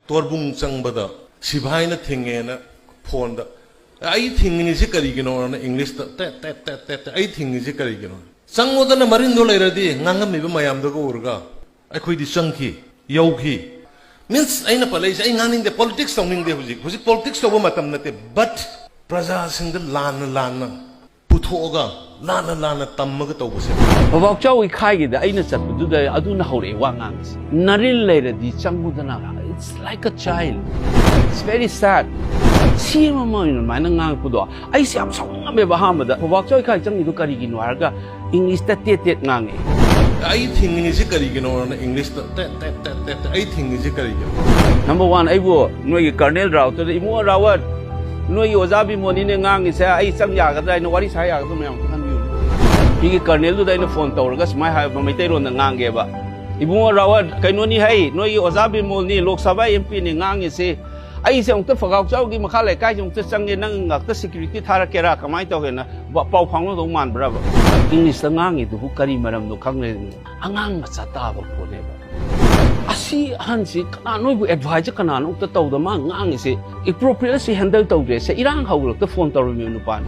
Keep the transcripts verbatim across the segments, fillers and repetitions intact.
ꯇꯣꯔꯕꯨꯡ ꯆꯪꯕꯗ ꯁꯤꯐꯥꯏꯅ ꯊꯤꯡꯉꯦꯅ ꯐꯣꯟꯗ, "ꯑꯩ ꯊꯤꯡꯉꯤꯁꯤ ꯀꯔꯤꯒꯤꯅꯣꯅ?" ꯏꯪꯂꯤꯁꯇ ꯇꯦꯠ ꯇꯦꯠ ꯇꯦꯠ ꯇꯦꯠ ꯇꯦꯠ, "ꯑꯩ ꯊꯤꯡꯉꯤꯁꯤ ꯀꯔꯤꯒꯤꯅꯣ? ꯆꯪꯉꯣꯗꯅ, ꯃꯔꯤꯟꯗꯣ ꯂꯩꯔꯗꯤ", ꯉꯥꯡꯉꯝꯃꯤꯕ ꯃꯌꯥꯝꯗꯨꯒ ꯎꯔꯒ ꯑꯩꯈꯣꯏꯗꯤ ꯆꯪꯈꯤ, ꯌꯧꯈꯤ꯫ ꯃꯤꯟꯁ, ꯑꯩꯅ ꯄꯜꯂꯛꯏꯁꯦ, ꯑꯩ ꯉꯥꯡꯅꯤꯡꯗꯦ, ꯄꯣꯂꯤꯇꯤꯛꯁ ꯇꯧꯅꯤꯡꯗꯦ ꯍꯧꯖꯤꯛ꯫ ꯍꯧꯖꯤꯛ ꯄꯣꯂꯤꯇꯤꯛꯁ ꯇꯧꯕ ꯃꯇꯝ ꯅꯠꯇꯦ꯫ ꯕꯠ ꯄ꯭ꯔꯖꯥꯁꯤꯡꯗ ꯂꯥꯟꯅ ꯂꯥꯟꯅ ꯄꯨꯊꯣꯛꯑꯒ, ꯂꯥꯟꯅ ꯂꯥꯟꯅ ꯇꯝꯃꯒ ꯇꯧꯕꯁꯦ꯫ ꯐꯧꯕꯥꯛꯆꯥꯎ ꯏꯈꯥꯏꯒꯤꯗ ꯑꯩꯅ ꯆꯠꯄꯗꯨꯗ ꯑꯗꯨꯅ ꯍꯧꯔꯛꯑꯦ ꯋꯥ ꯉꯥꯡꯉꯤꯁꯦ꯫ "ꯅꯔꯤꯜ ꯂꯩꯔꯗꯤ ꯆꯪꯉꯨꯗꯅ", it's like a child, it's very sad꯫ ꯁꯤ ꯑꯃ ꯑꯣꯏꯅ ꯑꯗꯨꯃꯥꯏꯅ ꯉꯥꯡꯉꯛꯄꯗꯣ ꯑꯩꯁꯦ ꯌꯥꯝ ꯁꯥꯎꯅꯤꯡꯉꯝꯃꯦꯕ꯫ ꯑꯍꯥꯟꯕꯗ ꯐꯧꯕꯥꯛꯆꯥꯎ ꯏꯈꯥꯏ ꯆꯪꯉꯤꯗꯣ ꯀꯔꯤꯒꯤꯅꯣ ꯍꯥꯏꯔꯒ ꯏꯪꯂꯤꯁꯇ ꯇꯦꯠ ꯇꯦꯠ ꯉꯥꯡꯉꯦ꯫ "ꯑꯩ ꯊꯤꯡꯉꯤꯁꯤ ꯀꯔꯤꯒꯤꯅꯣꯅ?" ꯏꯪꯂꯤꯁꯇ ꯇꯦꯠ ꯇꯦꯠ ꯇꯦꯠ ꯇꯦꯠ ꯇꯦꯠ, "ꯑꯩ ꯊꯤꯡꯉꯤꯁꯤ ꯀꯔꯤꯒꯤꯅꯣ?" ꯅꯝꯕꯔ ꯋꯥꯟ, ꯑꯩꯕꯨ ꯅꯣꯏꯒꯤ ꯀꯔꯅꯦꯜ ꯔꯥꯎꯠꯇꯨꯗ, "ꯏꯕꯨꯡꯉꯣ ꯔꯥꯋꯠ, ꯅꯣꯏꯒꯤ ꯑꯣꯖꯥ ꯕꯤꯃꯣꯅꯤꯅꯦ ꯉꯥꯡꯉꯤꯁꯦ, ꯑꯩ ꯆꯪ ꯌꯥꯒꯗ꯭ꯔꯥ? ꯑꯩꯅ ꯋꯥꯔꯤ ꯁꯥ ꯌꯥꯒꯗ꯭ꯔꯥ?" ꯃꯌꯥꯝ ꯈꯪꯍꯟꯕꯤꯌꯨ꯫ ꯁꯤꯒꯤ ꯀꯔꯅꯦꯜꯗꯨꯗ ꯑꯩꯅ ꯐꯣꯟ ꯇꯧꯔꯒ ꯁꯨꯃꯥꯏꯅ ꯍꯥꯏꯕ ꯃꯩꯇꯩꯂꯣꯟꯗ ꯉꯥꯡꯒꯦꯕ, "ꯏꯕꯨꯡꯉꯣ ꯔꯥꯋꯠ, ꯀꯩꯅꯣꯅꯤ ꯍꯩ, ꯅꯣꯏꯒꯤ ꯑꯣꯖꯥ ꯕꯤꯃꯣꯜꯅꯤ, ꯂꯣꯛ ꯁꯚꯥ ꯑꯦꯝ ꯄꯤꯅꯤ ꯉꯥꯡꯉꯤꯁꯤ꯫ ꯑꯩꯁꯦ ꯑꯃꯨꯛꯇ ꯐꯧꯕꯥꯛꯆꯥꯎꯒꯤ ꯃꯈꯥ ꯂꯩꯀꯥꯏꯁꯦ ꯑꯃꯨꯛꯇ ꯆꯪꯒꯦ, ꯅꯪ ꯉꯥꯛꯇ ꯁꯦꯀ꯭ꯌꯨꯔꯤꯇꯤ ꯊꯥꯔꯛꯀꯦꯔꯥ? ꯀꯃꯥꯏꯅ ꯇꯧꯒꯦꯅ?" ꯄꯥꯎ ꯐꯥꯎꯅꯗꯧ ꯃꯥꯟꯕ꯭ꯔꯕ? ꯏꯪꯂꯤꯁꯇ ꯉꯥꯡꯉꯤꯗꯨꯕꯨ ꯀꯔꯤ ꯃꯔꯝꯅꯣ ꯈꯪꯗ꯭ꯔꯦ꯫ ꯑꯉꯥꯡ ꯃꯆꯥ ꯇꯥꯕ ꯄꯣꯠꯅꯦꯕ꯫ ꯑꯁꯤ ꯑꯍꯟꯁꯤ ꯀꯅꯥ, ꯅꯣꯏꯕꯨ ꯑꯦꯗꯚꯥꯏꯁ ꯀꯅꯥꯅꯣ ꯑꯝꯇ ꯇꯧꯗ ꯃꯥ ꯉꯥꯡꯉꯤꯁꯦ? ꯑꯦꯄ꯭ꯔꯣꯄ꯭ꯔꯤꯌꯦꯠꯁꯤ ꯍꯦꯟꯗꯜ ꯇꯧꯗ꯭ꯔꯦ꯫ ꯁꯦ, ꯏꯔꯥꯡ ꯍꯧꯔꯛꯇ ꯐꯣꯟ ꯇꯧꯔꯝꯃꯤꯕ ꯅꯨꯄꯥꯅꯤ꯫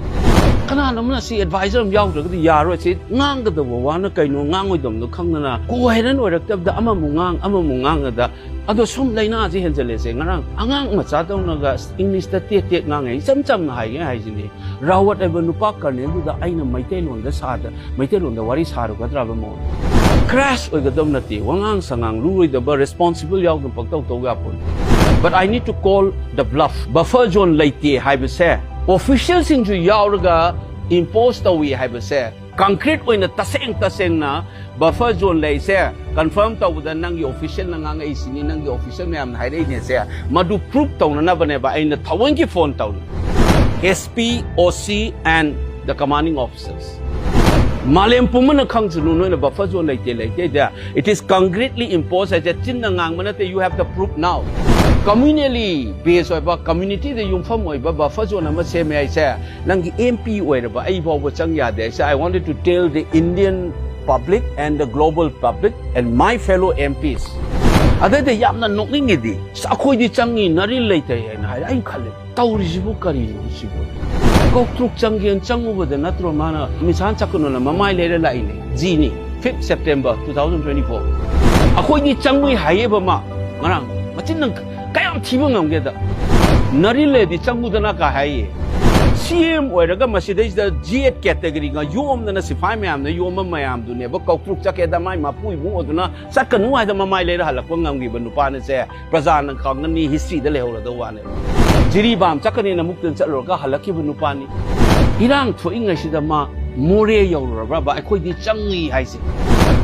ꯀꯅꯥꯅꯣꯝꯅ ꯁꯤ ꯑꯦꯗꯚꯥꯏꯖꯔ ꯑꯃ ꯌꯥꯎꯗ꯭ꯔꯒꯗꯤ ꯌꯥꯔꯣꯏ꯫ ꯁꯤ ꯉꯥꯡꯒꯗꯕ ꯋꯥꯅ ꯀꯩꯅꯣ, ꯉꯥꯡꯉꯣꯏꯗꯕꯅꯣ ꯈꯪꯗꯅ ꯀꯣꯍꯦꯔꯦꯟ ꯑꯣꯏꯔꯛꯇꯕꯗ ꯑꯃꯃꯨꯛ ꯉꯥꯡ, ꯑꯃꯃꯨꯛ ꯉꯥꯡꯉꯗ ꯑꯗꯣ ꯁꯨꯝ ꯂꯥꯏꯅꯥꯁꯦ ꯍꯦꯟꯖꯜꯂꯦꯁꯦ꯫ ꯉꯔꯥꯡ ꯑꯉꯥꯡ ꯃꯆꯥꯗꯧꯅꯒ ꯏꯪꯂꯤꯁꯇ ꯇꯦꯠ ꯇꯦꯠ ꯉꯥꯡꯉꯦ꯫ ꯏꯆꯝ ꯆꯝꯅ ꯍꯥꯏꯒꯦ ꯍꯥꯏꯁꯤꯅꯤ, ꯔꯥꯋꯠ ꯍꯥꯏꯕ ꯅꯨꯄꯥ ꯀꯔꯅꯦꯜꯗꯨꯗ ꯑꯩꯅ ꯃꯩꯇꯩꯂꯣꯟꯗ ꯁꯥꯗ, ꯃꯩꯇꯩꯂꯣꯟꯗ ꯋꯥꯔꯤ ꯁꯥꯔꯨꯒꯗ꯭ꯔꯕ ꯃꯉꯣꯟꯗ? ꯀ꯭ꯔꯥꯁ ꯑꯣꯏꯒꯗꯕ ꯅꯠꯇꯦ, ꯋꯥꯉꯥꯡ ꯁꯉꯥꯡ ꯂꯨꯔꯣꯏꯗꯕ, ꯔꯦꯁꯄꯣꯟꯁꯤꯕꯜ ꯌꯥꯎꯗꯅ ꯄꯪꯇꯧ ꯇꯧ ꯌꯥꯄꯣꯠ꯫ But I need to call the bluff. Buffer zone ꯂꯩꯇꯦ ꯍꯥꯏꯕꯁꯦ ꯑꯣꯐꯤꯁꯤꯌꯦꯜꯁꯤꯡꯁꯨ ꯌꯥꯎꯔꯒ ꯏꯝꯄꯣꯁ ꯇꯧꯏ ꯍꯥꯏꯕꯁꯦ, ꯀꯪꯀ꯭ꯔꯤꯠ ꯑꯣꯏꯅ ꯇꯁꯦꯡ ꯇꯁꯦꯡꯅ ꯕꯐꯔ ꯖꯣꯟ ꯂꯩꯁꯦ ꯀꯟꯐꯥꯔꯝ ꯇꯧꯕꯗ ꯅꯪꯒꯤ ꯑꯣꯐꯤꯁꯤꯌꯦꯜꯅ ꯉꯥꯡꯉꯛꯏꯁꯤꯅꯤ, ꯅꯪꯒꯤ ꯑꯣꯐꯤꯁꯤꯌꯦꯜ ꯃꯌꯥꯝꯅ ꯍꯥꯏꯔꯛꯏꯅꯦꯁꯦ, ꯃꯗꯨ ꯄ꯭ꯔꯨꯞ ꯇꯧꯅꯅꯕꯅꯦꯕ ꯑꯩꯅ ꯊꯑꯣꯏꯒꯤ ꯐꯣꯟ ꯇꯧꯔꯤ꯫ S P, O C and the commanding officers꯫ ꯃꯥꯂꯦꯝ ꯄꯨꯝꯕꯅ ꯈꯪꯁꯅꯨ ꯅꯣꯏꯅ ꯕꯐꯔ ꯖꯣꯟ ꯂꯩꯇꯦ ꯂꯩꯇꯦꯗ꯫ It is concretely imposed ꯍꯥꯏꯁꯦ ꯆꯤꯟꯅ ꯉꯥꯡꯕ ꯅꯠꯇꯦ, you have the proof now꯫ Communally based ꯑꯣꯏꯕ, ꯀꯝꯃ꯭ꯌꯨꯅꯤꯇꯤꯗ ꯌꯨꯝꯐꯝ ꯑꯣꯏꯕ ꯕꯐꯔ ꯖꯣꯟ ꯑꯃ ꯁꯦꯝꯃꯦ ꯍꯥꯏꯁꯦ ꯅꯪꯒꯤ M P ꯑꯣꯏꯔꯕ ꯑꯩ ꯐꯥꯎꯕ ꯆꯪ ꯌꯥꯗꯦ ꯍꯥꯏꯁꯦ꯫ I wanted to tell the Indian public and the global public and my fellow M Ps, ꯑꯗꯩꯗ ꯌꯥꯝꯅ ꯅꯣꯛꯅꯤꯡꯉꯤꯗꯤ, "ꯑꯁ, ꯑꯩꯈꯣꯏꯗꯤ ꯆꯪꯉꯤ, ꯅꯔꯤꯜ ꯂꯩꯇꯦ" ꯍꯥꯏꯅ ꯍꯥꯏꯔꯦ꯫ ꯑꯩꯅ ꯈꯜꯂꯦ, "ꯇꯧꯔꯤꯁꯤꯕꯨ ꯀꯔꯤꯅꯣ ꯁꯤꯕꯨ?" ꯀꯧꯇ꯭ꯔꯨꯛ ꯆꯪꯒꯦꯅ ꯆꯪꯉꯨꯕꯗ ꯅꯠꯇ꯭ꯔꯣ ꯃꯥꯅ ꯃꯤꯁꯥꯟ ꯆꯠꯀꯅꯣꯅ ꯃꯃꯥꯏ ꯂꯩꯔ ꯂꯥꯛꯏꯅꯦ? ꯖꯤꯅꯤ, fifth September two thousand twenty-four꯫ ꯑꯩꯈꯣꯏꯗꯤ ꯆꯪꯉꯨꯏ ꯍꯥꯏꯌꯦꯕ ꯃꯥ ꯉꯔꯥꯡ꯫ ꯃꯆꯤꯟ ꯅꯪ ꯀꯌꯥꯝ ꯊꯤꯕ ꯉꯝꯒꯦꯗ? ꯅꯔꯤꯜ ꯂꯩꯔꯗꯤ ꯆꯪꯉꯨꯗꯅ ꯀꯥ ꯍꯥꯏꯌꯦ꯫ ꯁꯤ ꯑꯦꯝ ꯑꯣꯏꯔꯒ ꯃꯁꯤꯗꯩꯁꯤꯗ ꯖꯤ ꯑꯦꯠ ꯀꯦꯇꯒꯔꯤꯒ ꯌꯣꯝꯗꯅ ꯁꯤꯐꯥꯏ ꯃꯌꯥꯝꯅ ꯌꯣꯝꯕ ꯃꯌꯥꯝꯗꯨꯅꯦꯕ ꯀꯧꯇ꯭ꯔꯨꯛ ꯆꯠꯀꯦꯗ ꯃꯥꯏ ꯃꯄꯨ ꯏꯕꯨꯡꯉꯣꯗꯨꯅ ꯆꯠꯀꯅꯨ ꯍꯥꯏꯗ ꯃꯃꯥꯏ ꯂꯩꯔ ꯍꯜꯂꯛꯄ ꯉꯝꯈꯤꯕ ꯅꯨꯄꯥꯅꯤꯁꯦ꯫ ꯄ꯭ꯔꯖꯥꯅ ꯈꯪꯒꯅꯤ, historyꯗ ꯂꯩꯍꯧꯔꯗꯧ ꯋꯥꯅꯦꯕ꯫ ꯖꯤꯔꯤꯕꯥꯝ ꯆꯠꯀꯅꯤꯅ ꯃꯨꯛꯇꯅ ꯆꯠꯂꯨꯔꯒ ꯍꯜꯂꯛꯈꯤꯕ ꯅꯨꯄꯥꯅꯤ꯫ ꯏꯔꯥꯡ ꯊꯣꯛꯏꯉꯩꯁꯤꯗ ꯃꯥ ꯃꯣꯔꯦ ꯌꯧꯔꯨꯔꯕ꯭ꯔꯕ? ꯑꯩꯈꯣꯏꯗꯤ ꯆꯪꯉꯤ ꯍꯥꯏꯁꯦ꯫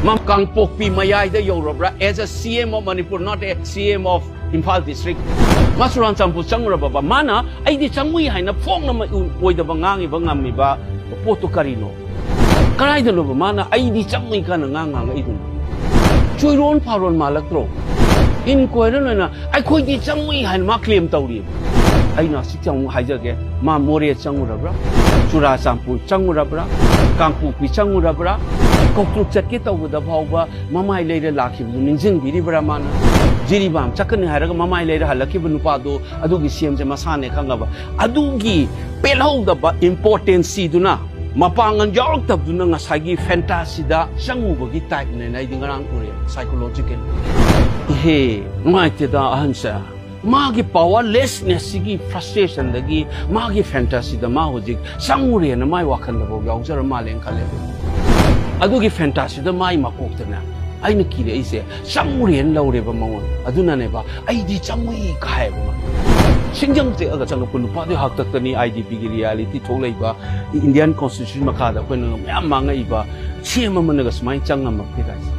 ꯃꯥ ꯀꯥꯡꯄꯣꯛꯄꯤ ꯃꯌꯥꯏꯗ ꯌꯧꯔꯕ꯭ꯔꯥ? As a C M of Manipur, not a C M of Imphal district꯫ ꯃꯥ ꯆꯨꯔꯥꯆꯥꯟꯄꯨꯔ ꯆꯪꯉꯨꯔꯕꯕ? ꯃꯥꯅ "ꯑꯩꯗꯤ ꯆꯪꯉꯨꯏ" ꯍꯥꯏꯅ ꯐꯣꯡꯅ ꯑꯣꯏꯗꯕ ꯉꯥꯡꯉꯤꯕ ꯉꯝꯃꯤꯕ ꯄꯣꯠꯇꯨ ꯀꯔꯤꯅꯣ? ꯀꯗꯥꯏꯗꯅꯣꯕ ꯃꯥꯅ "ꯑꯩꯗꯤ ꯆꯪꯉꯨꯏ" ꯀꯥꯏꯅ ꯉꯥꯡ ꯉꯥꯡꯉꯛꯏꯗꯨꯅꯣ? ꯆꯣꯏꯔꯣꯟ ꯐꯥꯔꯣꯟ ꯃꯥꯜꯂꯛꯇ꯭ꯔꯣ? ꯏꯟꯀ꯭ꯋꯥꯏꯔꯤ ꯑꯣꯏꯅ "ꯑꯩꯈꯣꯏꯗꯤ ꯆꯪꯉꯨꯏ" ꯍꯥꯏꯅ ꯃꯥ claim ꯇꯧꯔꯤꯕ꯫ ꯑꯩꯅ ꯍꯧꯖꯤꯛꯇ ꯑꯃꯨꯛ ꯍꯥꯏꯖꯒꯦ, ꯃꯥ ꯃꯣꯔꯦ ꯆꯪꯉꯨꯔꯕ꯭ꯔꯥ? ꯆꯨꯔꯥꯆꯥꯟꯄꯨꯔ ꯆꯪꯉꯨꯔꯕ꯭ꯔꯥ? ꯀꯥꯡꯄꯣꯛꯄꯤ ꯆꯪꯉꯨꯔꯕ꯭ꯔꯥ? ꯀꯧꯇ꯭ꯔꯨꯛ ꯆꯠꯀꯦ ꯇꯧꯕꯗ ꯐꯥꯎꯕ ꯃꯃꯥꯏ ꯂꯩꯔ ꯂꯥꯛꯈꯤꯕꯗꯨ ꯅꯤꯡꯁꯤꯡꯕꯤꯔꯤꯕ꯭ꯔꯥ ꯃꯥꯅ? ꯖꯤꯔꯤꯕꯥꯝ ꯆꯠꯀꯅꯤ ꯍꯥꯏꯔꯒ ꯃꯃꯥꯏ ꯂꯩꯔ ꯍꯜꯂꯛꯈꯤꯕ ꯅꯨꯄꯥꯗꯣ ꯑꯗꯨꯒꯤ ꯁꯤ ꯑꯦꯝꯁꯦ ꯃꯁꯥꯅꯦ ꯈꯪꯉꯕ꯫ ꯑꯗꯨꯒꯤ ꯄꯦꯜꯍꯧꯗꯕ importanceꯗꯨꯅ, ꯃꯄꯥꯡꯒꯜ ꯌꯥꯎꯔꯛꯇꯕꯗꯨꯅ ꯉꯁꯥꯏꯒꯤ fantasyꯗ ꯆꯪꯉꯨꯕꯒꯤ typeꯅꯦꯅ ꯑꯩꯗꯤ ꯉꯔꯥꯡ ꯎꯔꯦ, psychological꯫ ꯏꯍꯦ, ꯅꯨꯡꯉꯥꯏꯇꯦꯗ ꯑꯍꯟꯁꯦ꯫ ꯃꯥꯒꯤ powerlessnessꯁꯤꯒꯤ frustrationꯗꯒꯤ ꯃꯥꯒꯤ fantasyꯗ ꯃꯥ ꯍꯧꯖꯤꯛ ꯆꯪꯉꯨꯔꯦꯅ ꯃꯥꯏ ꯋꯥꯈꯜꯗꯐꯥꯎ ꯌꯥꯎꯖꯔ ꯃꯥꯜꯂꯦꯅ ꯈꯜꯂꯦ꯫ ꯑꯗꯨꯒꯤ fantasyꯗ ꯃꯥꯏ ꯃꯀꯣꯛꯇꯅꯦ ꯑꯩꯅ ꯀꯤꯔꯛꯏꯁꯦ, ꯆꯪꯉꯨꯔꯦꯅ ꯂꯧꯔꯦꯕ ꯃꯉꯣꯟ꯫ ꯑꯗꯨꯅꯅꯦꯕ "ꯑꯩꯗꯤ ꯆꯪꯉꯨꯏ" ꯀꯥꯏꯌꯦꯕ ꯃꯥ꯫ ꯁꯤꯡꯖꯪ ꯇꯦꯛꯑꯒ ꯆꯪꯉꯛꯄ ꯅꯨꯄꯥꯗꯨꯒꯤ ꯍꯥꯛꯇꯛꯇꯅꯤ IDPꯒꯤ reality ꯊꯣꯛꯂꯛꯏꯕ, Indian Constitution ꯃꯈꯥꯗ ꯑꯩꯈꯣꯏꯅ ꯃꯌꯥꯝ ꯃꯥꯡꯉꯛꯏꯕ, ꯁꯤ ꯑꯦꯝ ꯑꯃꯅꯒ ꯁꯨꯃꯥꯏꯅ ꯆꯪ ꯉꯝꯃꯛꯇꯦ ꯀꯥꯏꯁꯦ꯫